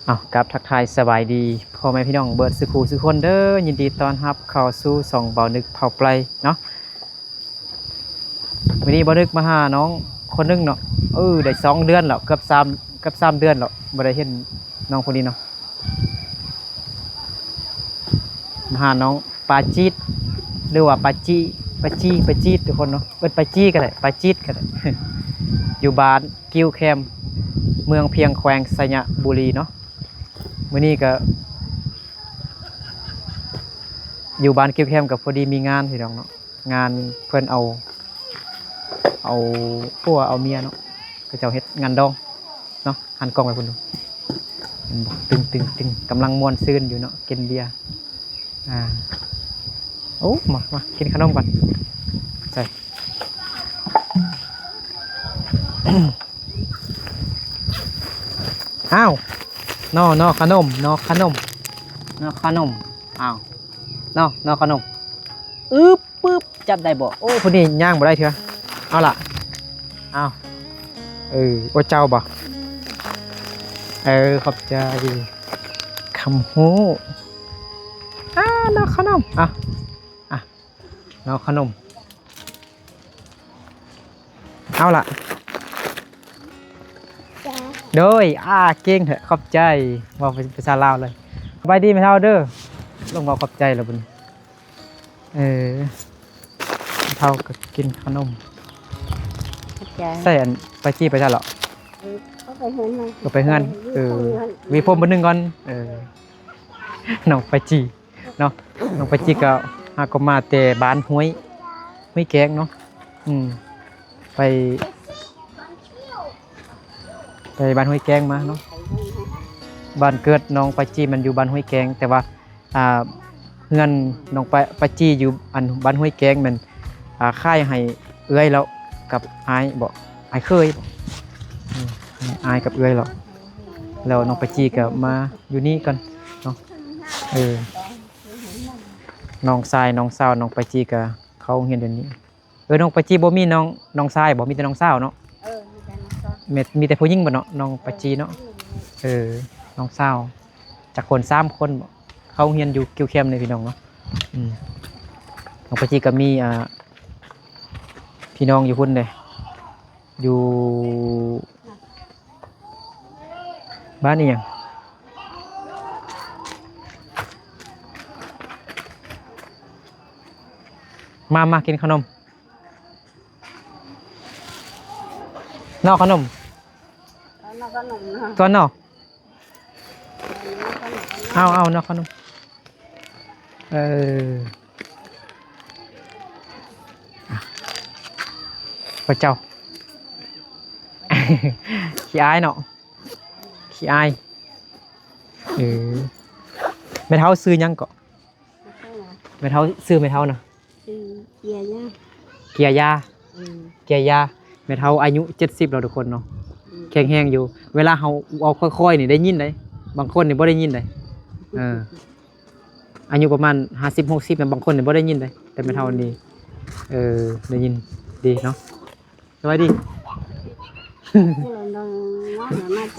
ເອົາ ກາບທັກທາຍສະບາຍດີພໍ່ແມ່ພີ່ນ້ອງເບິດສູ່ຜູ້ສູ່ຄົນເດີ. ຍິນດີຕ້ອນຮັບເຂົ້າສູ່ຊ່ອງເບົານຶກເຜົ່າໄປເນາະ. ມື້ນີ້ເບົານຶກມາຫານ້ອງຄົນໜຶ່ງເນາະ. ເອີ ໄດ້ສອງເດືອນແລ້ວ ເກືອບສາມ ເກືອບສາມເດືອນແລ້ວ ບໍ່ໄດ້ເຫັນນ້ອງຜູ້ນີ້ເນາະ. ມາຫານ້ອງປາຈີດ ຫຼືວ່າປາຈີ ປາຈີ ປາຈີດທຸກຄົນເນາະ. ເອີ້ນປາຈີກໍໄດ້ ປາຈີດກໍໄດ້ ຢູ່ບ້ານກິ່ວແຄມ ເມືອງພຽງ ແຂວງໄຊຍະບູລີເນາະ. ມື້ນີ້ກໍຢູ່ບ້ານກິ່ວແຄມ ກໍພໍດີມີງານພີ່ນ້ອງເນາະ. ງານເພິ່ນເອົາ ເອົາຜົວເອົາເມຍເນາະ. ເຂົາເຈົ້າເຮັດງານດອງເນາະ. ຫັນກ້ອງໄປພຸ້ນດູ ເຫັນບໍ່? ຕຶງໆໆ ກຳລັງມ່ວນຊື່ນຢູ່ເນາະ ກິນເບຍ. ອ່າ ໂອ້ ມາ ມາກິນຂະໜົມກ່ອນ. ໃສ່ ອ້າວ ໜໍ່ ໜໍ່ຂະໜົມ ໜໍ່ຂະໜົມ ໜໍ່ຂະໜົມ. ອ້າວ ໜໍ່ ໜໍ່ຂະໜົມ. ອຶບ ປຶບ ຈັບໄດ້ບໍ່? ໂອ້ ຜູ້ນີ້ຍ່າງບໍ່ໄດ້ເທື່ອ. ເອົາລະ ເອົາ ເອີ ໂອ້ ເຈົ້າບໍ່? ເອີ ຂອບໃຈ ຄຳຮູ້. ອາ ໜໍ່ຂະໜົມ ອາ ອາ ໜໍ່ຂະໜົມ. ເອົາລະ ໂດຍ ອາ ເກັ່ງແທ້ ຂອບໃຈ. ເວົ້າເປັນພາສາລາວເລີຍ. ສະບາຍດີແມ່ເຖົ້າເດີ. ລົງເວົ້າຂອບໃຈແລ້ວບັດນີ້. ເອີ ເຖົ້າກໍກິນຂະໜົມ. ຂອບໃຈ. ໃສ່ອັນປາຈີໄປໃສເລາະ? ເອີ ເອົາໄປເຮືອນມັນ ເອົາໄປເຮືອນ. ເອີ ເອີ ຫວີຜົມບາດໜຶ່ງກ່ອນ. ເອີ ນ້ອງປາຈີເນາະ. ນ້ອງປາຈີກໍຫາກໍມາແຕ່ບ້ານຫ້ວຍ ຫ້ວຍແກງເນາະ. ອືມ ໄປ ໄປບ້ານຫ້ວຍແກງມາເນາະ. ບ້ານເກີດນ້ອງປາຈີມັນຢູ່ບ້ານຫ້ວຍແກງ ແຕ່ວ່າ ອ່າ ເຮືອນນ້ອງປາ ປາຈີຢູ່ອັນບ້ານຫ້ວຍແກງແມ່ນ ອ່າ ຂາຍໃຫ້ເອື້ອຍແລ້ວກັບອ້າຍບໍ ອ້າຍເຂີຍບໍ. ອືມ ອ້າຍກັບເອື້ອຍແລ້ວ ແລ້ວນ້ອງປາຈີກໍມາຢູ່ນີ້ກ່ອນເນາະ. ເອີ ນ້ອງຊາຍນ້ອງສາວນ້ອງປາຈີກໍເຂົ້າໂຮງຮຽນດຽວນີ້. ເອີ ນ້ອງປາຈີບໍ່ມີນ້ອງ ນ້ອງຊາຍບໍ? ມີແຕ່ນ້ອງສາວເນາະ. ເອີ ມີແຕ່ນ້ອງສາວ ແມ່ນ ມີແຕ່ຜູ້ຍິງບໍເນາະ ນ້ອງປາຈີເນາະ? ເອີ ນ້ອງສາວ ຈັກຄົນ ສາມຄົນບໍ? ເຂົ້າໂຮງຮຽນຢູ່ກິ່ວແຄມນີ້ພີ່ນ້ອງເນາະ. ອືມ ນ້ອງປາຈີກໍມີ ອ່າ ພີ່ນ້ອງຢູ່ພຸ້ນເດ້ ຢູ່ບ້ານອີ່ຫຍັງ? ມາ ມາກິນຂະໜົມ. ໜໍ່ຂະໜົມ ເອົາໜໍ່ຂະໜົມເນາະ ກ່ອນເນາະ. ເອົາ ເອົາໜໍ່ຂະໜົມ. ເອີ ພະເຈົ້າ ຂີ້ອາຍເນາະ ຂີ້ອາຍ. ເອີ ແມ່ເຖົ້າຊື່ຫຍັງເກາະ? ແມ່ເຖົ້າ ຊື່ແມ່ເຖົ້ານະ? ຊື່ເກຍຢາ ເກຍຢາ. ເອີ ເກຍຢາ. ແມ່ເຖົ້າອາຍຸເຈັດສິບແລ້ວທຸກຄົນເນາະ. ອືມ ແຂງແຮງຢູ່. ເວລາເຮົາເວົ້າຄ່ອຍໆນີ້ໄດ້ຍິນເດ້ ບາງຄົນນີ້ບໍ່ໄດ້ຍິນເດ້. ເອີ ອາຍຸປະມານຫ້າສິບ ຫົກສິບນະ ບາງຄົນນີ້ບໍ່ໄດ້ຍິນເດ້ ແຕ່ແມ່ເຖົ້ານີ້ ເອີ ໄດ້ຍິນດີເນາະ. ສະບາຍດີ.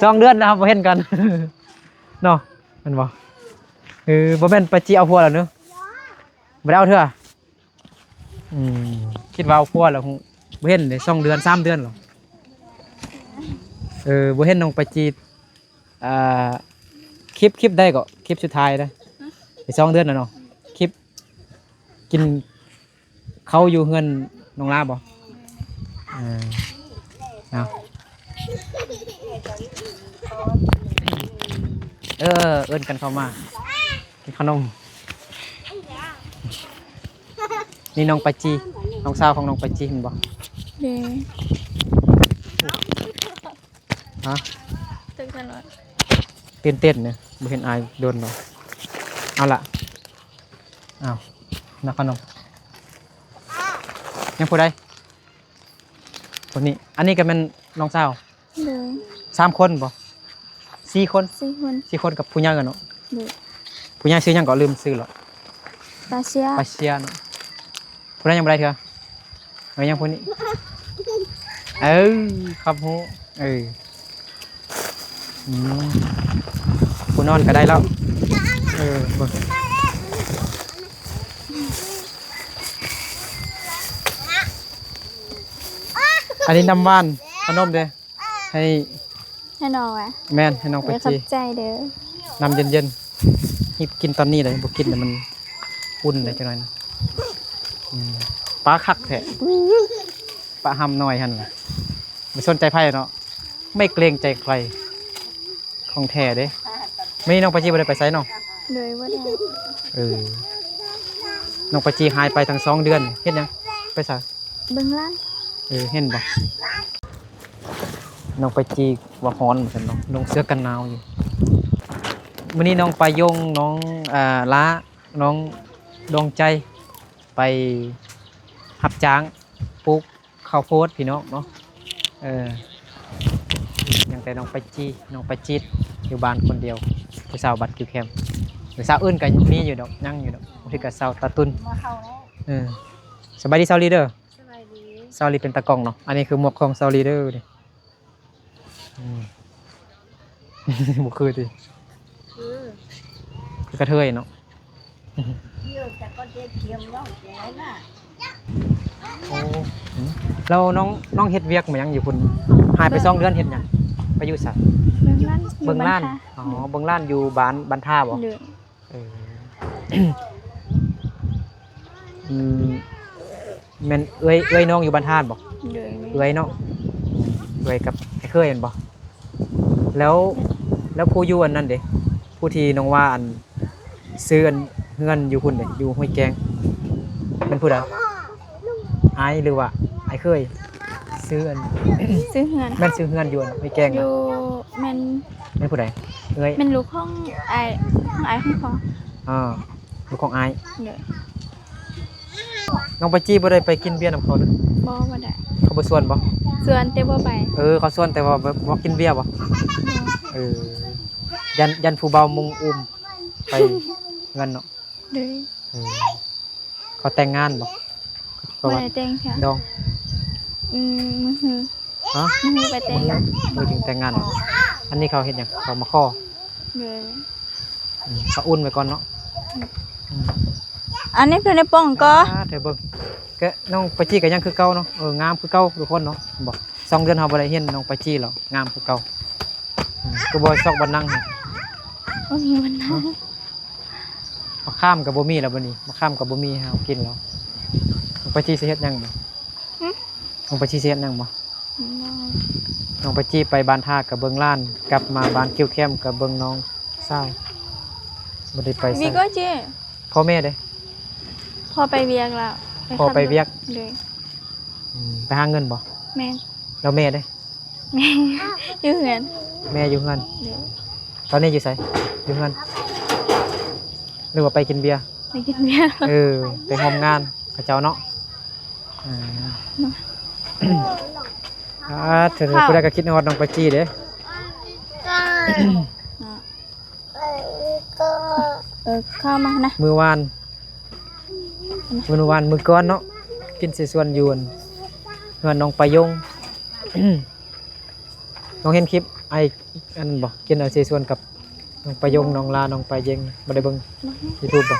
ສອງເດືອນແລ້ວບໍ່ເຫັນກັນເນາະ ແມ່ນບໍ່? ເອີ ບໍ່ແມ່ນປາຈີເອົາຜົວແລ້ວເນາະ? ບໍ່ໄດ້ເອົາເທື່ອ. ອືມ ຄິດວ່າເອົາຜົວແລ້ວ ບໍ່ເຫັນເດ້ ສອງເດືອນ ສາມເດືອນແລ້ວ. ເອີ ບໍ່ເຫັນນ້ອງປາຈີ ອ່າ ຄລິບ ຄລິບໃດເກາະ? ຄລິບສຸດທ້າຍນະ ໄດ້ສອງເດືອນແລ້ວເນາະ. ຄລິບກິນເຂົ້າຢູ່ເຮືອນນ້ອງລາບໍ? ເອີ ເອົາ ເອີ ເອີ້ນກັນເຂົ້າມາ ກິນຂະໜົມ. ນີ້ນ້ອງປາຈີ ນ້ອງສາວຂອງນ້ອງປາຈີແມ່ນບໍ່? ເດ້. ຮະ? ຕື່ນເຕັ້ນເນາະ ຕື່ນເຕັ້ນເນາະ ບໍ່ເຫັນອ້າຍດົນເນາະ. ເອົາລະ ເອົາ ນ້ອງຂະໜົມ. ຍັງຜູ້ໃດ? ຄົນນີ້ ອັນນີ້ກໍແມ່ນນ້ອງສາວ. ໂດຍ. ສາມຄົນບໍ? ສີ່ຄົນ? ສີ່ຄົນ ສີ່ຄົນກັບຜູ້ໃຫຍ່ກັນເນາະ. ໂດຍ. ຜູ້ໃຫຍ່ຊື່ຫຍັງເກາະ? ລືມຊື່ແລ້ວ. ປາເຊຍ ປາເຊຍເນາະ. ຜູ້ນັ້ນຍັງບໍ່ໄດ້ເທື່ອ. ເອີ ຍັງຜູ້ນີ້. ເອີ ຄັບຮູ້. ເອີ ອືມ. ຜູ້ນອນກໍໄດ້ແລ້ວ. ເອີ ເບິ່ງ ອັນນີ້ນ້ຳຫວານ ຂະໜົມເດ້ ໃຫ້ ໃຫ້ນ້ອງຫວາ? ແມ່ນ ໃຫ້ນ້ອງໄປຈີ່. ເອີ ຂອບໃຈເດີ. ນ້ຳເຢັນໆ ຮີບກິນຕອນນີ້ເລີຍ ບໍ່ກິນແລ້ວມັນອຸ່ນເລີຍຈັກໜ້ອຍນະ. ອືມ ປາຄັກແທ້ ປາຫຳນ້ອຍຫັ້ນ ບໍ່ສົນໃຈໃຜເນາະ ໄມ່ເກງໃຈໃຄ ຂອງແທ້ເດ້. ມື້ນີ້ນ້ອງປາຈີ່ບໍ່ໄດ້ໄປໃສເນາະ? ໂດຍ ບໍ່ໄດ້. ເອີ ນ້ອງປາຈີ່ຫາຍໄປຕັ້ງສອງເດືອນ ເຮັດຫຍັງ? ໄປໃສ? ເບິ່ງຫຼານ. ເອີ ເຫັນບໍ່ ນ້ອງປາຈີ່ວ່າຮ້ອນວ່າຊັ້ນເນາະ ນຸ່ງເສື້ອກັນໜາວຢູ່. ມື້ນີ້ນ້ອງປາຍົງ ນ້ອງ ອ່າ ຫຼ້າ ນ້ອງດວງໃຈ ໄປຮັບຈ້າງປູກ ເຂົ້າໂພດພີ່ນ້ອງເນາະ. ເອີ ຍັງແຕ່ນ້ອງປາຈີ່ ນ້ອງປາຈີດ ຢູ່ບ້ານຄົນດຽວ ຜູ້ສາວບັດຄິວແຄມ. ຜູ້ສາວອື່ນກໍມີຢູ່ດອກ ຍັງຢູ່ດອກ ບາງທີກໍສາວຕາຕຸນ. ເອີ ສະບາຍດີສາວລີເດີ. ສະບາຍດີ. ສາວລີເປັນຕາກ້ອງເນາະ. ອັນນີ້ຄືໝວກຂອງສາວລີເດີນີ້. ອືມ ບໍ່ຄືຕິ? ຄື ຄືກະເທີຍເນາະ. ໂອ້ ອືມ ແລ້ວນ້ອງ ນ້ອງເຮັດວຽກມາຫຍັງຢູ່ພຸ້ນ? ຫາຍໄປສອງເດືອນເຮັດຫຍັງ? ໄປຢູ່ໃສ? ເບິ່ງຫຼານ. ເບິ່ງຫຼານ. ຢູ່ບ້ານທ່າ. ອໍ ເບິ່ງຫຼານຢູ່ບ້ານ ບ້ານທ່າບໍ? ໂດຍ. ເອີ ອືມ ແມ່ນເອື້ອຍ ເອື້ອຍນ້ອງຢູ່ບ້ານທ່າບໍ? ໂດຍ. ເອື້ອຍເນາະ ເອື້ອຍກັບອ້າຍເຂີຍແມ່ນບໍ? ແລ້ວ ແລ້ວຜູ້ຢູ່ອັນນັ້ນເດ ຜູ້ທີ່ນ້ອງວ່າອັນ ຊື້ອັນເຮືອນຢູ່ພຸ້ນເດ ຢູ່ຫ້ວຍແກ້ງ ແມ່ນຜູ້ໃດ? ອ້າຍ ຫຼືວ່າອ້າຍເຂີຍ? ຊື້ອັນ ຊື້ເຮືອນ. ແມ່ນຊື້ເຮືອນຢູ່ອັນຫ້ວຍແກ້ງນະ? ຢູ່ ແມ່ນ ແມ່ນຜູ້ໃດ? ເອື້ອຍ ແມ່ນລູກຂອງອ້າຍ ຂອງອ້າຍຂອງພໍ່. ອ່າ ລູກຂອງອ້າຍ. ໂດຍ. ນ້ອງປາຈີ່ບໍ່ໄດ້ໄປກິນເບຍນຳເຂົາເນາະ? ບໍ່ ບໍ່ໄດ້. ເຂົາບໍ່ຊວນບໍ? ຊວນແຕ່ບໍ່ໄປ. ເອີ ເຂົາຊວນແຕ່ວ່າບໍ່ ບໍ່ກິນເບຍບໍ? ບໍ່. ເອີ ຢ້ານ ຢ້ານຜູ້ບ່າວມຸງອຸ້ມໄປເຮືອນເນາະ. ໂດຍ. ເອີ ເຂົາແຕ່ງງານບໍ? ບໍ່ໄດ້ແຕ່ງ. ດອງ? ອືມ ມື້ຮື. ຮະ? ມື້ຮືໄປແຕ່ງ. ມື້ ມື້ຈຶ່ງແຕ່ງງານ. ອັນນີ້ເຂົາເຮັດຫຍັງ? ເຂົາມາຂໍ. ໂດຍ. ອືມ ເຂົາອຸ່ນໄວ້ກ່ອນເນາະ. ອືມ ອັນນີ້ເພິ່ນໄດ້ປ່ອງກໍ ອ່າ ເທີເບິ່ງ ກະນ້ອງປາຈີ່ກໍຍັງຄືເກົ່າເນາະ. ເອີ ງາມຄືເກົ່າທຸກຄົນເນາະ. ເຫັນບໍ່ ສອງເດືອນເຮົາບໍ່ໄດ້ເຫັນນ້ອງປາຈີ່ແລ້ວ ງາມຄືເກົ່າ. ອືມ ຄືບໍ່ຊອກບ່ອນນັ່ງ? ບໍ່ມີບ່ອນນັ່ງ. ມະຂາມກໍບໍ່ມີແລ້ວບັດນີ້ ມະຂາມກໍບໍ່ມີໃຫ້ເຮົາກິນແລ້ວ. ນ້ອງປາຈີ່ຊິເຮັດຫຍັງບໍ່? ຫຶ? ນ້ອງປາຈີ່ຊິເຮັດຫຍັງບໍ່? ນ້ອງປາຈີ່ໄປບ້ານທ່າກໍເບິ່ງຫຼານ ກັບມາບ້ານຄິວແຄມກໍເບິ່ງນ້ອງຊາຍ ບໍ່ໄດ້ໄປໃສ. ພໍ່ແມ່ເດ? ພໍ່ໄປວຽກແລ້ວ. ພໍ່ໄປວຽກ. ໂດຍ. ອືມ ໄປຫາເງິນບໍ່? ແມ່ນ. ແລ້ວແມ່ເດ? ແມ່ຢູ່ເຮືອນ. ແມ່ຢູ່ເຮືອນ. ໂດຍ. ຕອນນີ້ຢູ່ໃສ? ຢູ່ເຮືອນ ຫຼືວ່າໄປກິນເບຍ? ໄປກິນເບຍ. ເອີ ໄປຮ່ວມງານເຂົາເຈົ້າເນາະ. ອ່າ ເນາະ. ອ່າ ເຖິງຜູ້ໃດກໍຄິດຮອດນ້ອງປາຈີ່ເດ້. ເນາະ. ເອີ ເຂົ້າມານະ. ມື້ວານ ມື້ວານ ມື້ກ່ອນເນາະ ກິນເສສວນຢູ່ເຮືອນນ້ອງປາຍົງ. ນ້ອງເຫັນຄລິບອ້າຍອັນນັ້ນບໍ່? ກິນເສສວນກັບນ້ອງປາຍົງ ນ້ອງລາ ນ້ອງປາເຢັງ. ບໍ່ໄດ້ເບິ່ງຢູທູບບໍ່?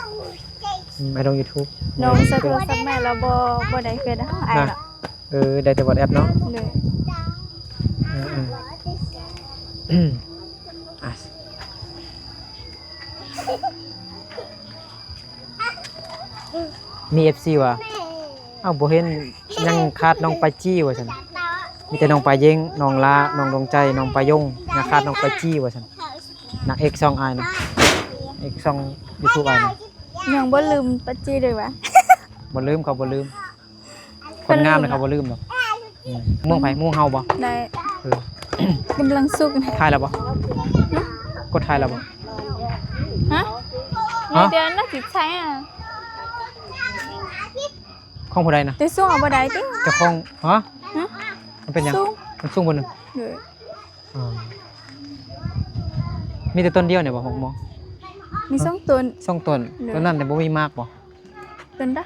ອືມ ອ້າຍລົງຢູທູບ. ນ້ອງໃຊ້ໂທລະສັບໃໝ່ແລ້ວ ບໍ່ ບໍ່ໄດ້ເຟສອ້າຍ. ເອີ ໄດ້ແຕ່ວັອດແອັບເນາະ. ໂດຍ. ເອີ ເອີ ອ່ະ ມີເອັຟຊີວ່າ ເອົ້າ ບໍ່ເຫັນ ຍັງຂາດນ້ອງປາຈີ່ວ່າຊັ້ນ. ມີແຕ່ນ້ອງປາເຢັງ ນ້ອງລາ ນ້ອງດວງໃຈ ນ້ອງປາຍົງ ຍັງຂາດນ້ອງປາຈີ່ວ່າຊັ້ນ. ນາງເອກຊ່ອງອ້າຍນະ ເອກຊ່ອງຢູທູບອ້າຍນະ. ຍັງບໍ່ລືມປາຈີ່ເລີຍຫວາ? ບໍ່ລືມ ເຂົາບໍ່ລືມ. ຄົນງາມນະເຂົາບໍ່ລືມດອກ. ອືມ ມ່ວງໃຜ? ມ່ວງເຮົາບໍ່? ໄດ້. ເອີ ກຳລັງສຸກ. ຖ່າຍແລ້ວບໍ່? ຫຶ? ກົດຖ່າຍແລ້ວບໍ່? ຮະ? ຮະ? ເດວນະ ຊິໃຊ້ອະ ຂອງຜູ້ໃດນະ? ແຕ່ສູງເອົາບໍ່ໄດ້ຕິ? ເຈົ້າຂອງ ຮະ? ຫຶ? ມັນເປັນຫຍັງ? ສູງ ມັນສູງບໍ່ໜຶ່ງ? ເອີ. ອໍ ມີແຕ່ຕົ້ນດຽວນີ້ບໍ່? ຫົກໂມງ ມີສອງຕົ້ນ. ສອງຕົ້ນ. ໂດຍ. ຕົ້ນນັ້ນແຕ່ບໍ່ມີໝາກບໍ່? ຕົ້ນໃດ?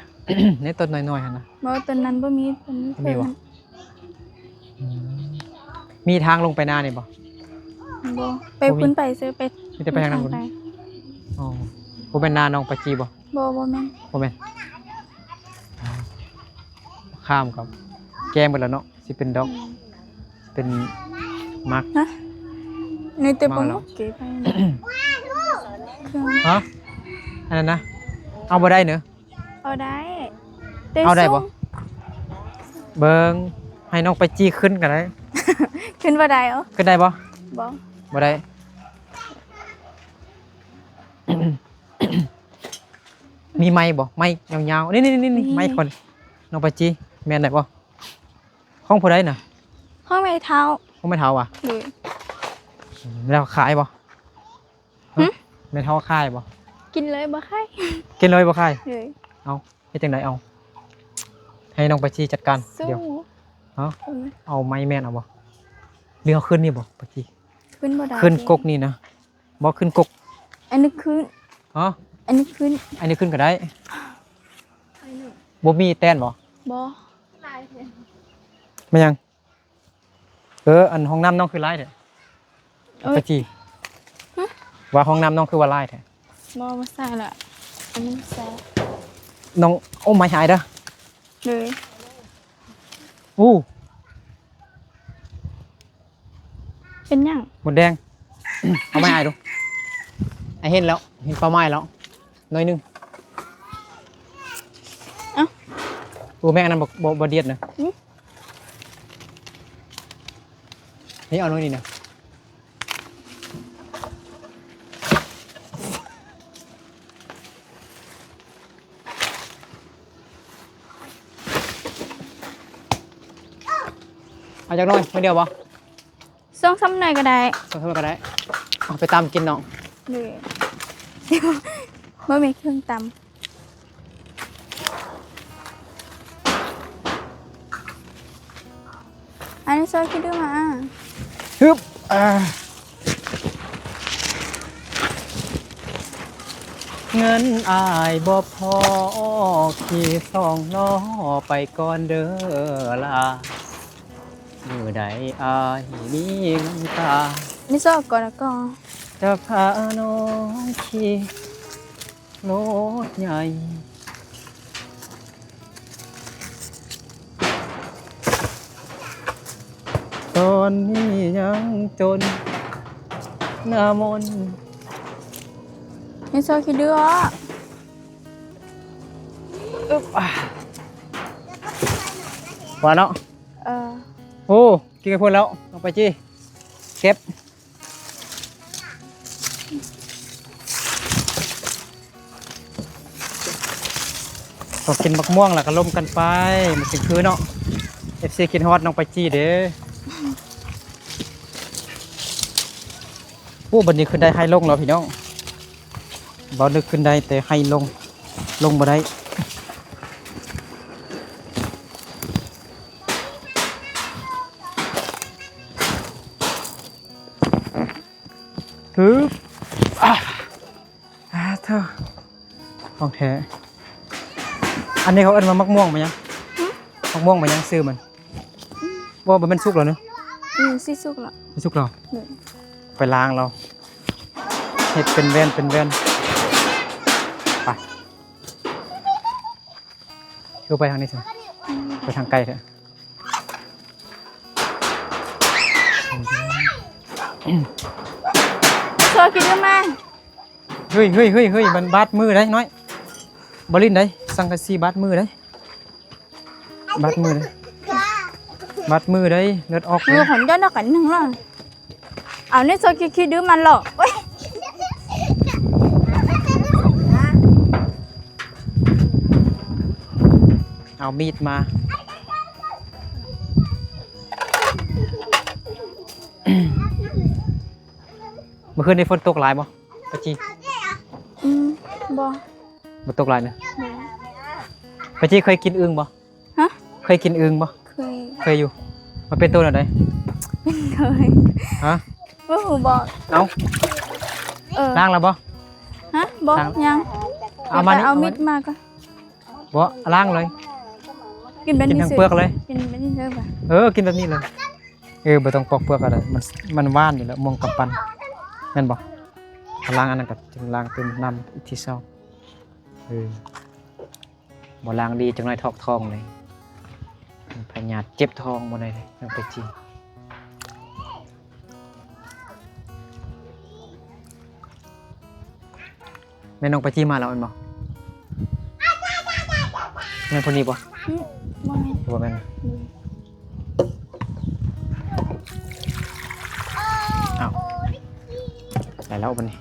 ໃນຕົ້ນນ້ອຍໆຫັ້ນນະ. ບໍ່ ຕົ້ນນັ້ນບໍ່ມີ. ຕົ້ນນີ້ ບໍ່ມີບໍ່? ອືມ ມີທາງລົງໄປນານີ້ບໍ່? ບໍ່ ໄປ ບໍ່ມີ ພຸ້ນໄປເຊີ ໄປ ມີແຕ່ໄປທາງນັ້ນພຸ້ນ. ໄປ. ອໍ ບໍ່ແມ່ນນານ້ອງປາຈີບໍ່? ບໍ່ ບໍ່ແມ່ນ. ບໍ່ແມ່ນ. ຂ້າມກັບແກ້ມເບິດແລ້ວເນາະ ຊິເປັນດອກ ອືມ ເປັນໝາກ. ຮະ? ໃນແຕ່ບໍ່ເກັບໄປ. ຮະ? ອັນນັ້ນນະ ເອົາບໍ່ໄດ້ເນີ. ເອົາໄດ້ ແຕ່ ເອົາໄດ້ບໍ່? ເບິ່ງ ໃຫ້ນ້ອງໄປຈີ້ຂຶ້ນກໍໄດ້. ຂຶ້ນບໍ່ໄດ້ເອົາ. ຂຶ້ນໄດ້ບໍ່? ບໍ່ ບໍ່ໄດ້. ມີໄມ້ບໍ່? ໄມ້ຍາວໆ ນີ້ໆໆ ໄມ້ຄົນ ນ້ອງໄປຈີ້ ແມ່ນໄດ້ບໍ່? ຂອງຜູ້ໃດນະ? ຂອງແມ່ເຖົ້າ. ຂອງແມ່ເຖົ້າຫວາ? ໂດຍ. ແລ້ວຂາຍບໍ່? ຫຶ? ແມ່ເຖົ້າຂາຍບໍ່? ກິນເລີຍບໍ່ຂາຍ. ກິນເລີຍບໍ່ຂາຍ? ໂດຍ. ເອົາ ເຮັດຈັ່ງໃດເອົາ? ໃຫ້ນ້ອງໄປຈີ້ຈັດການ. ດຽວ ເອົາໄມ້ແມ່ນເອົາບໍ່? ຫຼືເຮົາຂຶ້ນນີ້ບໍ່ໄປຈີ້? ຂຶ້ນບໍ່ໄດ້. ຂຶ້ນກົກນີ້ນະ. ບໍ່ຂຶ້ນກົກ. ອັນນີ້ຂຶ້ນ. ຮະ? ອັນນີ້ຂຶ້ນ. ອັນນີ້ຂຶ້ນກໍໄດ້. ບໍ່ມີແຕນບໍ່? ບໍ່. ແມ່ນຫຍັງ? ເອີ ອັນຫ້ອງນ້ຳນ້ອງຄືຫຼາຍແທ້? ເອີຍ ປາຈີ້. ຫຶ? ວ່າຫ້ອງນ້ຳນ້ອງຄືວ່າຫຼາຍແທ້? ບໍ່ ບໍ່ໃສ່ລະ ອັນນີ້ໃສ່. ນ້ອງ ໂອ້ ໄມ້ຫາຍເດີ. ເລີຍ. ໂອ້ ເປັນຫຍັງ? ມົດແດງ. ເອົາໄມ້ໃຫ້ອ້າຍດູ. ອ້າຍເຫັນແລ້ວ ເຫັນເປົ້າໝາຍແລ້ວໜ້ອຍໜຶ່ງ. ເອົ້າ ໂອ້ ແມ່ງ ອັນນັ້ນບໍ່ ບໍ່ ບໍ່ດຽດນະ. ຫຶ? ນີ້ ເອົາໜ້ອຍນີ້ນະ. ເອົາຈັກໜ້ອຍ? ໜ້ອຍດຽວບໍ່? ສອງສາມໜ້ອຍກໍໄດ້. ສອງສາມໜ້ອຍກໍໄດ້. ເອົາໄປຕຳກິນນ້ອງ. ເດີ ບໍ່ມີເຄື່ອງຕຳ. ອັນນີ້ຊ່ອຍຄິດດູມາ. ຮຶບ ອ່າ ເງິນອ້າຍບໍ່ພໍ ຂີ່ສອງລໍ້ໄປກ່ອນເດີລະ. ມື້ໃດອ້າຍມີເງິນຕາ ນີ້ຊອກກ່ອນ ແລ້ວກໍຈະພານ້ອງຂີ່ລົດໃຫຍ່. ຕອນນີ້ຍັງຈົນໜ້າມົນ ນີ້ຊອກຂີ້ດື້ອະ ອຶບ ວ່າເນາະ. ເອີ ໂອ້ ກິນກັບເພິ່ນແລ້ວ ເອົາໄປຈີ່ ເກັບ. ກໍກິນໝາກມ່ວງແລ້ວກໍລົມກັນໄປ ມັນຈັ່ງຄືເນາະ. ເອັຟຊີຄິດຮອດນ້ອງໄປຈີ່ເດ້. ໂອ້ ບັດນີ້ຂຶ້ນໄດ້ໄຮ່ລົງແລ້ວພີ່ນ້ອງ. ບໍ່ນຶກຂຶ້ນໄດ້ແຕ່ໄຮ່ລົງ ລົງບໍ່ໄດ້. ຮຶບ ອາ ອາ ເທີ ຂອງແທ້. ອັນນີ້ເຂົາເອີ້ນວ່າໝາກມ່ວງແມ່ນຫຍັງ? ຫຶ? ໝາກມ່ວງແມ່ນຫຍັງ? ຊື່ມັນ ບໍ່ ບໍ່ແມ່ນສຸກແລ້ວເນາະ? ອືມ ຊິສຸກແລ້ວ ຊິສຸກແລ້ວ. ໂດຍ ໄປລ້າງແລ້ວ ເຮັດເປັນແວ່ນ ເປັນແວ່ນ. ໄປ ຄືໄປທາງນີ້ຊະ ອືມ ໄປທາງໄກແທ້. ຊ່ອຍກິນນຳມາ. ເຮີ້ຍ ເຮີ້ຍ ເຮີ້ຍ ເຮີ້ຍ ມັນບາດມືໄດ໋ນ້ອຍ ບໍ່ຫຼິ້ນໄດ໋ ສັງກະສີບາດມືໄດ໋. ບາດມືເດ້ ບາດມືເດ້ ເລືອດອອກເດ້. ເອີ ຂອນຍ້ອນອອກກັນໜຶ່ງລະ ເອົາໃນໂຊຄິຄິດື້ມັນເລາະ. ໂອ້ຍ ເອົາມີດມາ. ເມື່ອຄືນນີ້ຝົນຕົກຫຼາຍບໍ່ ປາຈີ? ອືມ ບໍ່ ບໍ່ຕົກຫຼາຍນະ. ບໍ່ ປາຈີເຄີຍກິນອຶ່ງບໍ່? ຮະ? ເຄີຍກິນອຶ່ງບໍ່? ເຄີຍ ເຄີຍຢູ່. ມັນເປັນໂຕແນວໃດ? ເປັນໂຕ ຮະ? ບໍ່ຮູ້ບອກ. ເອົ້າ ເອີ ລ້າງແລ້ວບໍ່? ຮະ? ບໍ່ ຍັງ. ເອົາມານີ້ ເອົາມີດມາກ່ອນ. ບໍ່ ລ້າງເລີຍ ກິນແບບນີ້ ກິນທັງເປືອກເລີຍ. ກິນແບບນີ້ເລີຍ. ເອີ ກິນແບບນີ້ເລີຍ. ເອີ ບໍ່ຕ້ອງປອກເປືອກກໍໄດ້ ມັນ ມັນຫວານຢູ່ແລ້ວ ມ່ວງກຳປັ່ນ ແມ່ນບໍ່? ຖ້າລ້າງອັນນັ້ນກໍຈຶ່ງລ້າງຕື່ມນ້ຳອີກທີສອງ. ເອີ ບໍ່ລ້າງດີ ຈັກໜ້ອຍຖອກທ້ອງເລີຍ. ພະຍາດເຈັບທ້ອງບໍ່ໄດ້ເລີຍ ນ້ອງໄປຈີ. ແມ່ນນ້ອງໄປຈີມາແລ້ວແມ່ນບໍ່? ແມ່ນຜູ້ນີ້ບໍ່? ອືມ ບໍ່ແມ່ນ ບໍ່ແມ່ນ. ອືມ ອ້າວ ໄດ້ແລ້ວບັດນີ້.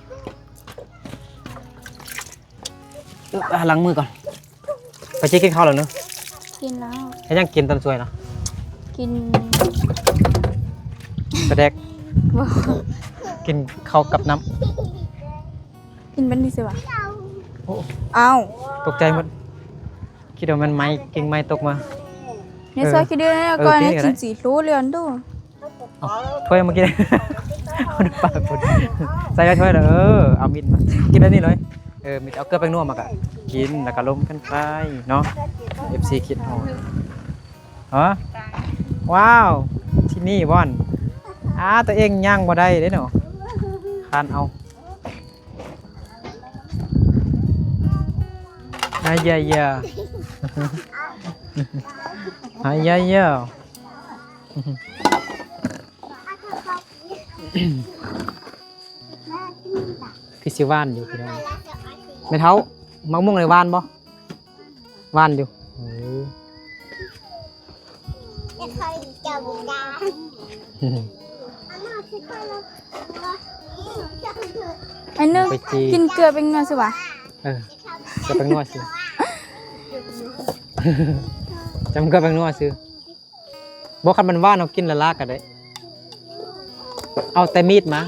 ເອີ ລ້າງມືກ່ອນ. ໄປຈີກິນເຂົ້າແລ້ວເນາະ? ກິນແລ້ວ. ເຮັດຫຍັງກິນຕອນສວຍນະ? ກິນປາແດກ. ບໍ່ ກິນເຂົ້າກັບນ້ຳ. ກິນແບບນີ້ຊິວະ? ໂອ້ ອ້າວ ຕົກໃຈໝົດ ຄິດວ່າມັນໄມ້ ກິ່ງໄມ້ຕົກມາ. ໃນຊອຍ ເອີ ຄິດດີແລ້ວ ເອີ ກ່ອນ ກິນກໍໄດ້ ກິນສີໂຕເລີຍອັນໂຕ. ເອົາຖ້ວຍມາກິນ ປາກພຸ້ນ ໃສ່ຖ້ວຍແລ້ວ. ເອີ ເອົາມີດມາ ກິນແບບນີ້ເລີຍ. ເອີ ມີແຕ່ເອົາເກືອແປ້ງນົວມາກະກິນ ແລ້ວກະລົມກັນໄປເນາະ. ເອັຟຊີຄິດຮອດ. ຮະ ວ້າວ ທີ່ນີ້ບ່ອນ ອາ ຕົວເອງຍ່າງບໍ່ໄດ້ເດ້ເນາະ ຄານເອົາ. ອາຢາຢາ ອາຢາຢາ. ຄືຊິຫວານຢູ່ພີ່ນ້ອງ. ແມ່ເຖົ້າ ໝາກມ່ວງນີ້ຫວານບໍ່? ຫວານຢູ່. ເອີ ອັນໜຶ່ງ ໄປຈີ ກິນເກືອແປ້ງນົວຊິວະ? ເອີ ເກືອແປ້ງນົວຊິ ຈຳເກືອແປ້ງນົວຊິ. ບໍ່ ຄັນມັນຫວານ ເຮົາກິນລະລາກະໄດ້. ເອົາແຕ່ມີດມາ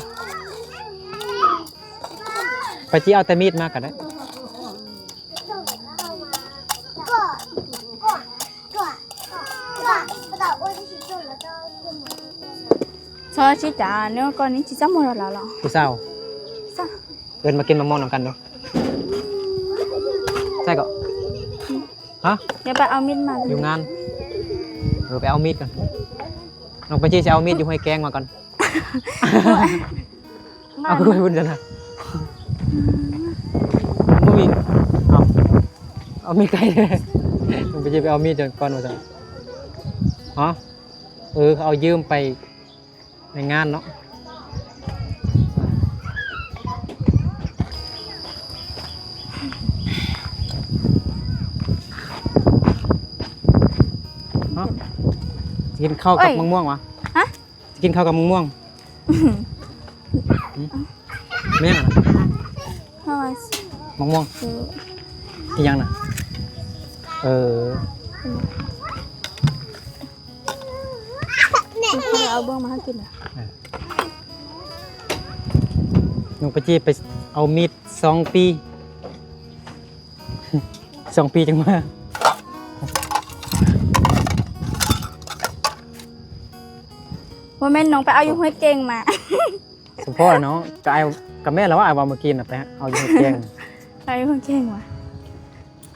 ໄປຈີ ເອົາແຕ່ມີດມາກະໄດ້. ຊອຊິຈາເນາະ ກ່ອນນີ້ຊິຈຳໝົດແລ້ວລະ ຜູ້ສາວ ເອີ້ນມາກິນໝາກມ່ວງນຳກັນເນາະ. ໃສ່ກໍ ຮະ ດຽວໄປເອົາມີດມາ ຢູ່ງານ. ເອີ ໄປເອົາມີດກ່ອນ. ນ້ອງປາຈີຊິເອົາມີດຢູ່ຫ້ວຍແກ້ງມາກ່ອນ. ເອົາຄືໄປບຸນຊັ້ນນະ. ບໍ່ມີ ເອົາ ເອົາມີດໄກ່. ນ້ອງປາຈີໄປເອົາມີດກ່ອນວ່າຊັ້ນ. ຮະ ເອີ ເອົາຢືມໄປ ໃນງານເນາະ. ເນາະ ຊິກິນເຂົ້າກັບ ເອີຍ ໝາກມ່ວງຫວາ? ຮະ ຊິກິນເຂົ້າກັບໝາກມ່ວງ? ຫືມ ແມ່ນຫຍັງນະ? ໝາກມ່ວງ ເອີ ອີຫຍັງນະ? ເອີ ເອົາເບິ່ງມາໃຫ້ກິນ. ເອີ ນ້ອງປາຈີໄປເອົາມີດສອງປີ ສອງປີຈຶ່ງມາ. ບໍ່ແມ່ນ ນ້ອງໄປເອົາຢູ່ຫ້ວຍແກ້ງມາ. ສົມພໍລະເນາະ ກະອ້າຍ ກະແມ່ນລະວ່າ ອ້າຍເວົ້າມື້ກີ້ນະ ໄປເອົາຢູ່ຫ້ວຍແກ້ງ ໄປຫ້ວຍແກ້ງຫວາ.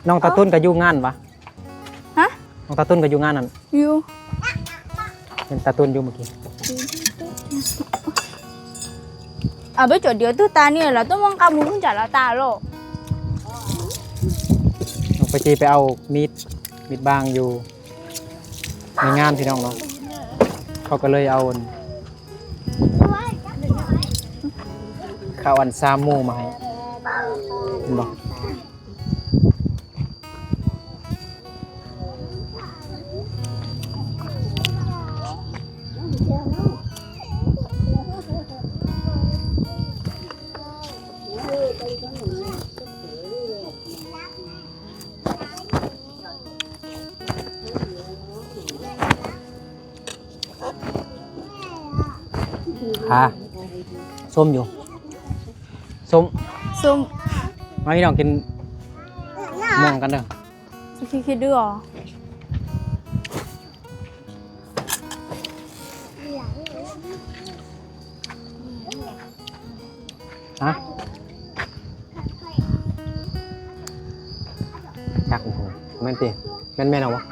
ນ້ອງຕາຕຸນກະຢູ່ງານຫວາ? ຮະ ນ້ອງຕາຕຸນກະຢູ່ງານນັ້ນ ຢູ່ ເຫັນຕາຕຸນຢູ່ມື້ກີ້. ເອົາໄປຈົດດຽວ ຕື້ຕານີ້ລະ ຕ້ອງມອງກັບມືຂຶ້ນຈາກລາວຕາໂລ. ນ້ອງປາຈີໄປເອົາມີດ ມີດບາງຢູ່ ໃນງານພີ່ນ້ອງເນາະ ເຂົາກໍເລີຍເອົາອັນ ເຂົ້າອັນຊາໝູມາໃຫ້ ເຫັນບໍ່? ອ່າ ສົ້ມຢູ່ ສົ້ມ ສົ້ມ. ມາພີ່ນ້ອງກິນມ່ວງກັນເດີ. ຊິຄິດ ຄິດດູເອົາ. ຮະ? ຈັກ ໂອ້ໂຫ ແມ່ນຕິ? ແມ່ນ ແມ່ນເອົາບໍ່?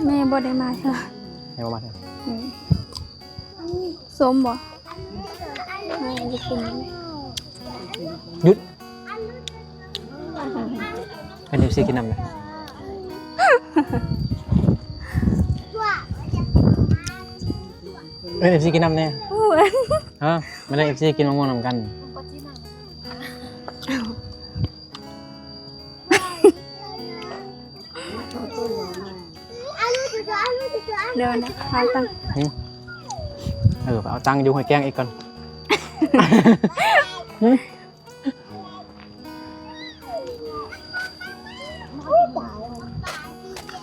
ແມ່ບໍ່ໄດ້ມາເທື່ອ. ແມ່ບໍ່ມາເທື່ອ. ອືມ. ສົ້ມບໍ່? ແມ່ບໍ່ກິນ. ຢຸດ ເປັນເອັຟຊີກິນນຳນະ ເປັນເອັຟຊີກິນນຳແດ່. ຮະ ມາເລີຍ ເອັຟຊີກິນມະມ່ວງນຳກັນ. ດຽວນະ ຫາຕັງ. ຫຶ? ເອີ ໄປເອົາຕັງຢູ່ຫ້ວຍແກ້ງອີກກ່ອນ. ຫຶ?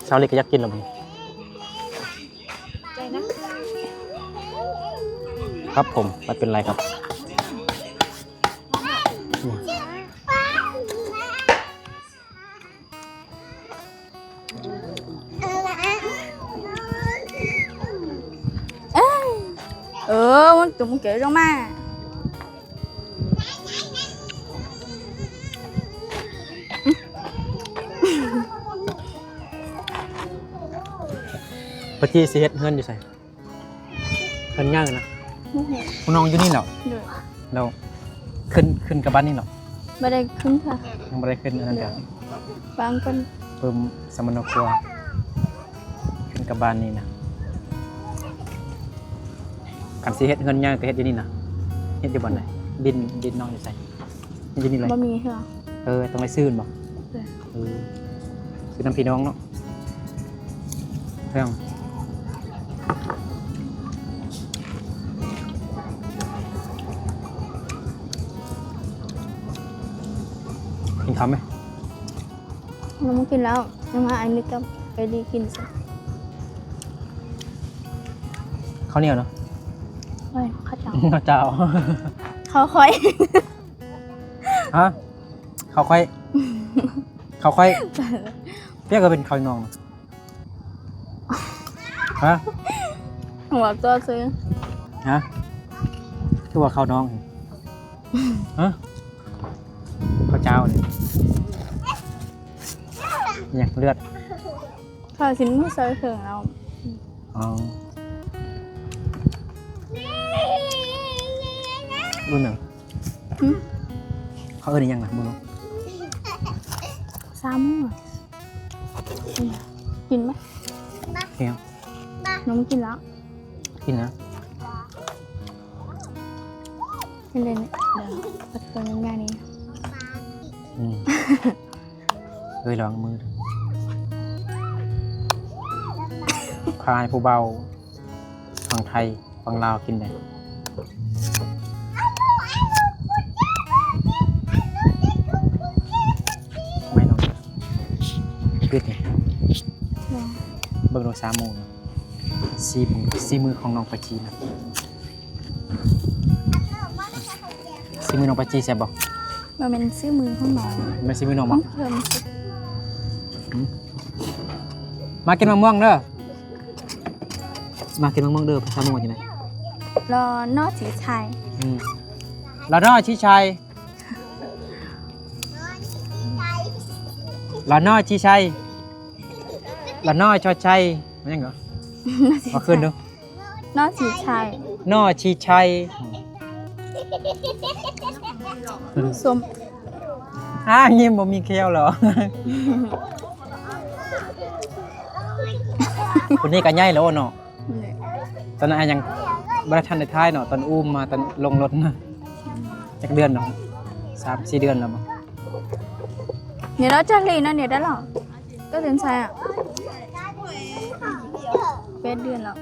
ຊາວເລັກກໍຢາກກິນແລ້ວ. ครับผม ไม่เป็นไรครับ. ເອີ ມັນຕຸ່ມເກີດລົງມາ. ປາຈີຊິເຮັດເຮືອນຢູ່ໃສ? ເຮືອນໃຫຍ່ນະ. ບໍ່ເຮັດ. ຜູ້ນ້ອງຢູ່ນີ້ເນາະ? ໂດຍ. ແລ້ວຂຶ້ນ ຂຶ້ນກັບບ້ານນີ້ເນາະ? ບໍ່ໄດ້ຂຶ້ນເທື່ອ. ຍັງບໍ່ໄດ້ຂຶ້ນອັນນັ້ນເທື່ອ. ໂດຍ. ບາງຄົນປຶ້ມສຳມະໂນຄົວ ຂຶ້ນກັບບ້ານນີ້ນະ. ຄັນຊິເຮັດເຮືອນໃຫຍ່ກໍເຮັດຢູ່ນີ້ນະ. ເຮັດຢູ່ບ່ອນໃດ? ດິນ ດິນນ້ອງຢູ່ໃສ? ເຮັດຢູ່ນີ້ເລີຍ? ບໍ່ມີເທື່ອ. ເອີ ຕ້ອງໄດ້ຊື້ແມ່ນບໍ່? ໂດຍ. ເອີ ຊື້ນຳພີ່ນ້ອງເນາະ. ເລື່ອງ ກິນເຂົ້າໄໝ? ຍັງບໍ່ກິນແລ້ວ ຍັງວ່າອ້າຍມິກກັບເອດີກິນ. ເຂົ້າໜຽວເນາະ? ໂອ້ຍ ເຂົ້າເຈົ້າ ເຂົ້າເຈົ້າ ເຂົ້າຂ້ອຍ. ຮະ? ເຂົ້າຂ້ອຍ ເຂົ້າຂ້ອຍ ເປັນຫຍັງຄືເປັນເຂົ້ານ້ອງ? ຮະ? ຫົວຕົວຊື່. ຮະ? ຄືວ່າເຂົ້ານ້ອງ? ຮະ? ເຂົ້າເຈົ້ານີ້ ຫຍັງເລືອດ? ຂ້ອຍຊິມາໃສ່ເຄື່ອງແລ້ວ. ອໍ ເອີ້ນຫຍັງ? ຫຶ? ເຂົາເອີ້ນອີ່ຫຍັງນະ? ບໍ່ຮູ້. ຊາໝູ. ກິນໄໝ? ເຮັດຫຍັງ? ນ້ອງກິນແລ້ວ. ກິນນະ. ເຮັດເລີຍ ເດີ ເອົາຕົວໃຫຍ່ໆນີ້. ອືມ ເອີຍ ລະວັງມື. ຂ້າໃຫ້ຜູ້ບ່າວຝັ່ງໄທ ຝັ່ງລາວກິນໄດ້. ໄມ້ນ້ອງ ປິດນີ້. ເບິ່ງໂລຊາໝູນະ. ສີມື ສີມືຂອງນ້ອງປາຈີນະ. ສີມືນ້ອງປາຈີແຊບບໍ່? ບໍ່ແມ່ນສີມືຂອງນ້ອງ. ແມ່ນສີມືນ້ອງບໍ່? ຂອງເພິ່ນ. ຫຶ? ມາກິນໝາກມ່ວງເດີ ມາກິນໝາກມ່ວງເດີ. ພາສາມົ້ງວ່າຈັ່ງໃດ? ລໍນໍຊີໄຊ. ອືມ ລໍນໍຊີໄຊ. ລໍນໍຊີໄຊ ລໍນໍຊໍໄຊ ແມ່ນຫຍັງເກາະ? ເອົາຄືນດູ. ນໍຊີໄຊ ນໍຊີໄຊ. ສົ້ມ. ອ້າ ຍິ້ມບໍ່ມີແຂ້ວເລີຍ. ຄົນນີ້ກໍໃຫຍ່ແລ້ວເນາະ. ແມ່ນ. ຕອນນັ້ນຍັງບໍ່ໄດ້ທັນໄດ້ຖ່າຍເນາະ ຕອນອູ້ມມາ ຕອນລົງລົດນະ. ຈັກເດືອນເນາະ? ສາມສີ່ເດືອນແລ້ວບໍ່? ນີ້ເນາະ ຈັກລີ້ເນາະ ນີ້ໄດ້ເນາະ ກໍເດືອນໃສອະ? ແປດເດືອນແລ້ວ.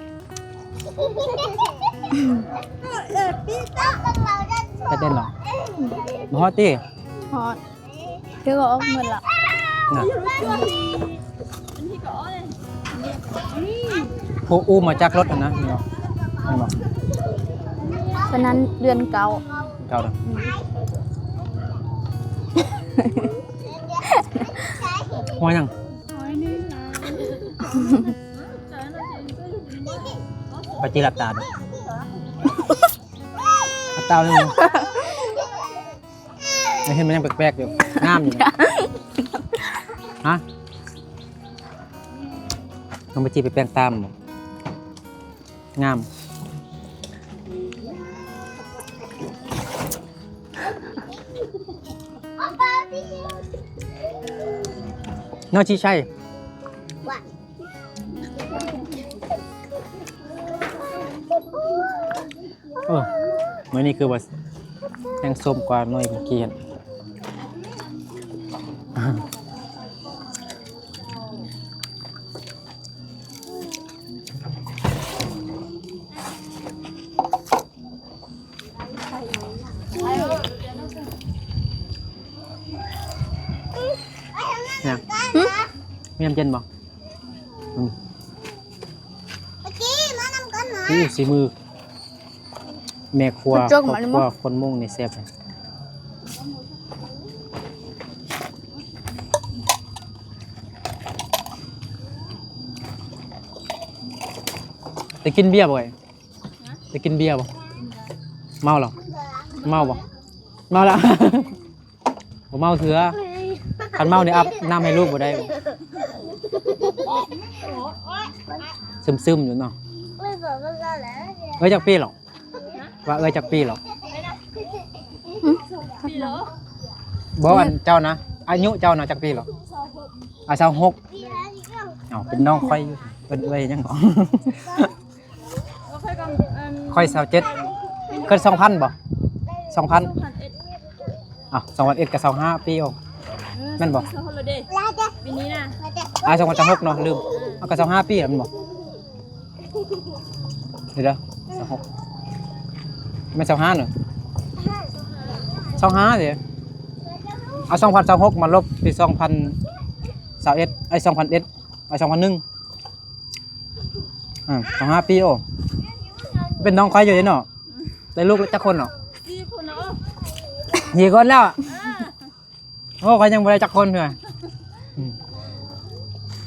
ແປດເດືອນແລ້ວ? ບໍ່ຮອດຕິ? ຮອດ. ຖືວ່າອອກໝົດລະນະ. ຜູ້ອູ້ມມາຈາກລົດຫັ້ນນະ ເຫັນບໍ່? ເຫັນບໍ່? ຕອນນັ້ນເດືອນເກົ້າ. ເກົ້ານະ. ອືມ. ຫົວຫຍັງ? ປາຈີ່ຫຼັບຕາດູ. ຫຼັບຕາເລີຍ. ເຫັນມັນຍັງແປກໆຢູ່ ງາມຢູ່ນະ. ຮະ? ນ້ອງປາຈີ່ໄປແປງຕາບໍ່? ງາມ. ນ້ອງຊິໃຊ້ ເອີ ໜ່ວຍນີ້ຄືວ່າແຮງສົ້ມກວ່າໜ່ວຍເມື່ອກີ້ຫັ້ນ. ຫຍັງ? ຫຶ? ມີນ້ຳເຢັນບໍ່? ອືມ ອູ້ ສີມືແມ່ຄົວ ຄົວຄົນມົ້ງນີ້ແຊບ. ໄດ້ກິນເບຍບໍ່ເອີຍ? ໄດ້ກິນເບຍບໍ່? ເມົາແລ້ວ? ເມົາບໍ່? ເມົາແລ້ວ. ບໍ່ເມົາເທື່ອ. ຄັນເມົານີ້ອາບນ້ຳໃຫ້ລູກບໍ່ໄດ້. ຊຶມໆຢູ່ເນາະ. ເອີຍ ຈັກປີແລ້ວ? ວ່າເອື້ອຍຈັກປີແລ້ວ? ບໍ່ ອັນເຈົ້ານະ ອາຍຸເຈົ້ານະຈັກປີແລ້ວ? ອາ ຊາວຫົກ. ເອົ້າ ເປັນນ້ອງຂ້ອຍຢູ່ ເອີ້ນເອື້ອຍຫຍັງເນາະ? ຂ້ອຍຊາວເຈັດ. ເກີດສອງພັນບໍ່? ສອງພັນ. ເອົ້າ ສອງພັນເອັດ ກໍຊາວຫ້າປີ. ໂອ້ ແມ່ນບໍ່? ປີນີ້ນະ ອາ ສອງພັນຊາວຫົກເນາະ ລືມ. ເອົາ ກໍຊາວຫ້າປີແລ້ວແມ່ນບໍ່? ເດີ ຊາວຫົກ ແມ່ນຊາວຫ້າເນາະ? ຊາວຫ້າເດ. ເອົາ ສອງພັນຊາວຫົກມາລົບປີສອງພັນຊາວເອັດ ເອີຍ ສອງພັນເອັດ ເອີຍ ສອງພັນໜຶ່ງ. ອາ ຊາວຫ້າປີ. ໂອ້ ເປັນນ້ອງຂ້ອຍຢູ່ເດເນາະ. ໄດ້ລູກຈັກຄົນເນາະ? ສີ່ຄົນແລ້ວ. ສີ່ຄົນແລ້ວ. ໂອ້ ຂ້ອຍຍັງບໍ່ໄດ້ຈັກຄົນເທື່ອ. ອືມ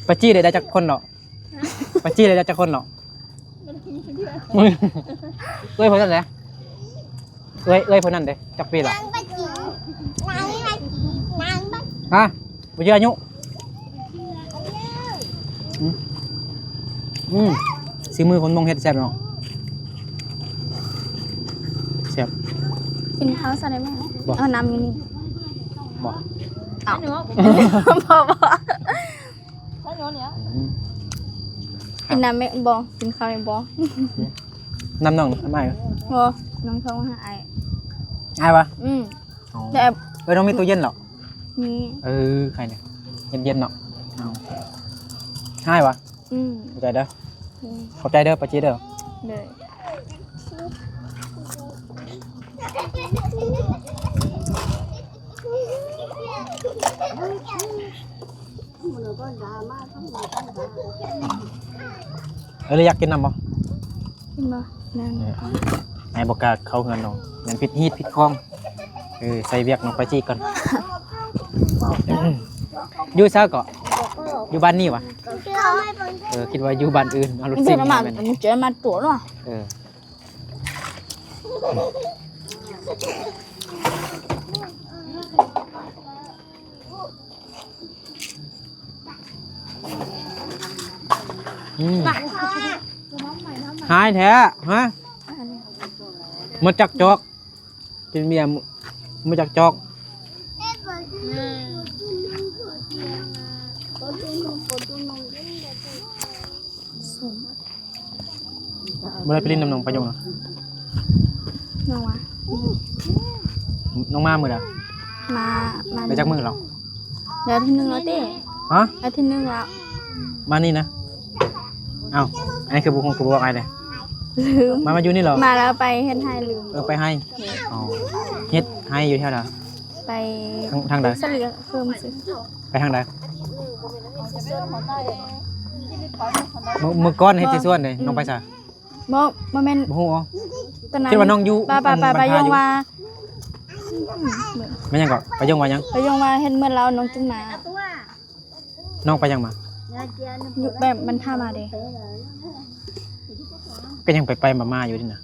ປາຈີໄດ້ ໄດ້ຈັກຄົນເນາະ? ປາຈີໄດ້ ໄດ້ຈັກຄົນເນາະ? ເອື້ອຍເພິ່ນນັ້ນແຫຼະ. ເອື້ອຍ ເອື້ອຍເພິ່ນນັ້ນເດ ຈັກປີລະ? ຮະ? ບໍ່ຈື່ອາຍຸ? ອືມ ອືມ ສີມືຄົນມົ້ງເຮັດແຊບເນາະ. ແຊບ. ກິນເຂົ້າຊະໄດ້ໄໝ? ບໍ່ ເອົານ້ຳຢູ່ນີ້. ບໍ່ ເອົາ ບໍ່ ບໍ່ ອືມ ກິນນ້ຳແມ່ ບໍ່ ກິນເຂົ້າແມ່ ບໍ່. ນ້ຳນ້ອງ ນ້ຳອ້າຍ. ບໍ່ ນ້ອງໂທມາຫາອ້າຍ. ອ້າຍຫວາ? ອືມ ອໍ ແຕ່ ເອີ ນ້ອງມີຕູ້ເຢັນເນາະ? ມີ. ເອີ ໃຄແນ່ ເຢັນໆເນາະ. ເອົາ ອ້າຍຫວາ? ອືມ ຂອບໃຈເດີ. ອືມ ຂອບໃຈເດີ ປາຈີເດີ. ໂດຍ. ເອີ ແລ້ວຢາກກິນນ້ຳບໍ່? ກິນບໍ່? ນັ້ນ ເອີ ອ້າຍບໍ່ກ້າເຂົ້າເຮືອນນ້ອງ ຢ້ານຜິດຮີດຜິດຄອງ. ເອີ ໃສ່ວຽກນ້ອງປາຈີກ່ອນ. ຢູ່ໃສເກາະ? ຢູ່ບ້ານນີ້ຫວາ? ເອີ ຄິດວ່າຢູ່ບ້ານອື່ນ. ເອົາ ລູກຊີ້ນມາ ເຈົ້າມາຕົວເນາະ. ເອີ ອືມ ຮ້າຍແທ້ ຮະ? ມາຈັກຈອກ ກິນເບຍ ມາຈັກຈອກ. ບໍ່ໄດ້ໄປຫຼິ້ນນຳນ້ອງປາຍົງເນາະ? ນ້ອງວ່າ ນ້ອງມາມື້ໃດ? ມາ ມາ ໄດ້ຈັກມື້ແລ້ວ? ໄດ້ອາທິດໜຶ່ງແລ້ວຕິ. ຮະ? ອາທິດໜຶ່ງແລ້ວ. ມານີ້ນະ? ເອົ້າ ອັນນີ້ຄືບໍ່ຮູ້ ຄືບໍ່ບອກອ້າຍເດ? ລືມ. ມາ ມາຢູ່ນີ້ເຫຼື? ມາແລ້ວໄປເຮັດໄຮ່ລືມ. ເອີ ໄປໄຮ່. ອໍ ເຮັດໄຮ່ຢູ່ແຖວໃດ? ໄປ ທາງ ທາງໃດ? ສະເລຍເພີ່ມຊື່. ໄປທາງໃດ? ມື້ ມື້ກ່ອນເຮັດຊິຊວນເດ້ ນ້ອງໄປໃສ? ບໍ່ ບໍ່ແມ່ນ ບໍ່ຮູ້. ອໍ ຕອນນັ້ນ ຄິດວ່ານ້ອງຢູ່ ປາ ປາ ປາ ປາຍົງວ່າ ແມ່ນຫຍັງເກາະ? ປາຍົງວ່າຫຍັງ? ປາຍົງວ່າເຮັດເໝືອນລາວ ນ້ອງຈຶ່ງມາ. ນ້ອງໄປຫຍັງມາ? ຢູ່ແບບມັນຖ້າມາເດ້. ກໍຍັງໄປໆມາໆຢູ່ນີ້ນະ.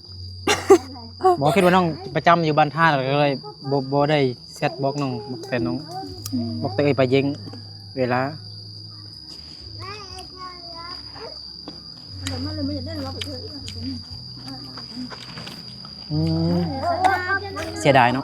ບໍ່ ຄິດວ່ານ້ອງປະຈຳຢູ່ບ້ານທ່າ ກໍເລີຍບໍ່ ບໍ່ໄດ້ແຊັດບອກນ້ອງ ບອກແຕ່ນ້ອງ ອືມ ບອກແຕ່ເອີຍປາເຢັງເວລາ. ອືມ ເສຍດາຍເນາະ.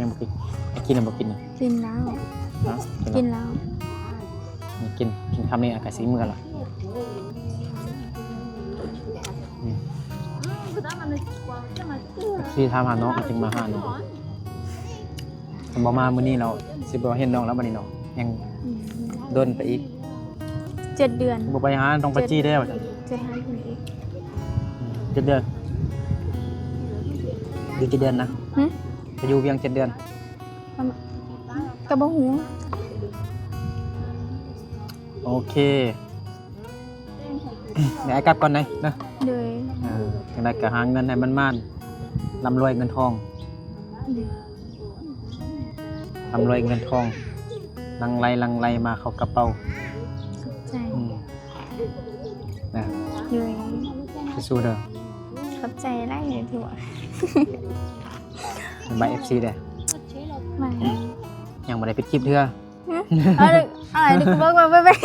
ຍັງບໍ່ກິນ? ໄດ້ກິນແລ້ວບໍ່ກິນນີ້? ກິນແລ້ວ. ຮະ? ກິນແລ້ວ. ກິນແລ້ວ. ນີ້ກິນ ກິນຄຳນີ້ອາກະຊິເມືອລະ. ອືມ ທີ່ຖາມຫານ້ອງ ຈຶ່ງມາຫານ້ອງ. ຄັນບໍ່ມາມື້ນີ້ແລ້ວ ຊິບໍ່ເຫັນນ້ອງແລ້ວບັດນີ້ເນາະ. ຍັງ ອືມ ດົນໄປອີກ ເຈັດເດືອນ. ບໍ່ໄປຫາ ຕ້ອງໄປຈີ່ແລ້ວ. ຈະຫາເພິ່ນອີກ ເຈັດເດືອນ. ຢູ່ເຈັດເດືອນນະ? ຫຶ? ໄປຢູ່ວຽງເຈັດເດືອນ. ກໍບໍ່ຮູ້. ໂອເຄ ດຽວອ້າຍກັບກ່ອນເດ້ເນາະ. ໂດຍ. ເອີ ຈັ່ງໃດກໍຫາເງິນໃຫ້ໝານໆ ລ່ຳລວຍເງິນທອງ. ໂດຍ. ລ່ຳລວຍເງິນທອງ. ຫຼັ່ງໄຫຼ ຫຼັ່ງໄຫຼມາເຂົ້າກະເປົາ. ຂອບໃຈ. ອືມ ນະ ໂດຍ ສູ້ໆເດີ. ຂອບໃຈຫຼາຍເດີ ບາຍ ເອັຟຊີ ເດີ. ບາຍ. ຍັງບໍ່ໄດ້ປິດຄລິບເທື່ອ. ຫຶ? ເອົາ ເອົາ ອັນນີ້ກໍບອກວ່າບາຍບາຍ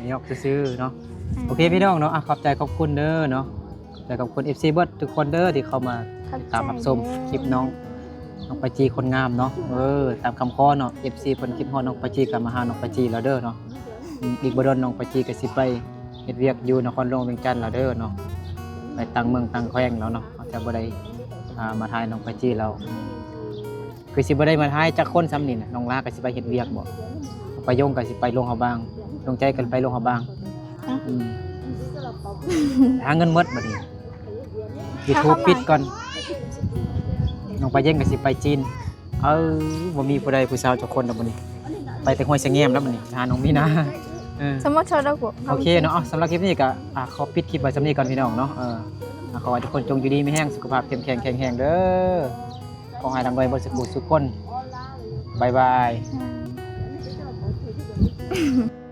ຫຍອກຊື່ໆເນາະ. ອ່າ ໂອເຄພີ່ນ້ອງເນາະ ອ່ະ ຂອບໃຈຂອບຄຸນເດີເນາະ. ແລະຂອບຄຸນ ເອັຟຊີ ເບິດທຸກຄົນເດີ ທີ່ເຂົ້າມາ ຂອບໃຈ ຕິດຕາມຮັບຊົມ ເດີ ຄລິບນ້ອງ ນ້ອງປາຈີ ຄົນງາມເນາະ. ເອີ ຕາມຄຳຂໍເນາະ ເອັຟຊີ ເພິ່ນຄິດຮອດນ້ອງປາຈີ ກໍມາຫານ້ອງປາຈີແລ້ວເດີເນາະ. ອືມ ອີກບໍ່ດົນນ້ອງປາຈີກໍຊິໄປເຮັດວຽກຢູ່ນະຄອນຫຼວງວຽງຈັນແລ້ວເດີເນາະ ໄປຕ່າງເມືອງຕ່າງແຂວງແລ້ວເນາະ. ເຮົາຈະບໍ່ໄດ້ ອ່າ ມາຖ່າຍນ້ອງປາຈີແລ້ວ. ຄືຊິບໍ່ໄດ້ມາຖ່າຍຈັກຄົນຊ້ຳນີ້ນະ. ນ້ອງລາກໍຊິໄປເຮັດວຽກບໍ? ປາຍົງກໍຊິໄປຫຼວງພະບາງ, ດວງໃຈກໍໄປຫຼວງພະບາງ. ຮະ? ອືມ ຫາເງິນໝົດບັດນີ້ ຢູທູບ ຫາເຂົ້າມາ ປິດກ່ອນ. ນ້ອງປາເຢັນກໍຊິໄປຈີນ. ເອີ ບໍ່ມີຜູ້ໃດຜູ້ສາວຈັກຄົນດອກບັດນີ້ ໄປແຕ່ຫ້ວຍສະແງມແລ້ວບັດນີ້ ຫານ້ອງມີນາ. ເອີ ສະໝັກເຂົ້າດອກ. ໂອເຄເນາະ ເອົາ ສຳລັບຄລິບນີ້ກໍ ອ່າ ຂໍປິດຄລິບໄວ້ສ່ຳນີ້ກ່ອນພີ່ນ້ອງເນາະ. ເອີ ອ່າ ຂໍໃຫ້ທຸກຄົນຈົ່ງຢູ່ດີມີແຮງ ສຸຂະພາບເຂັ້ມແຂງແຂງແຮງເດີ. ຂໍໃຫ້ລ່ຳລວຍເບິດສູ່ຜູ້ສູ່ຄົນ. ບາຍບາຍ. ອືມ.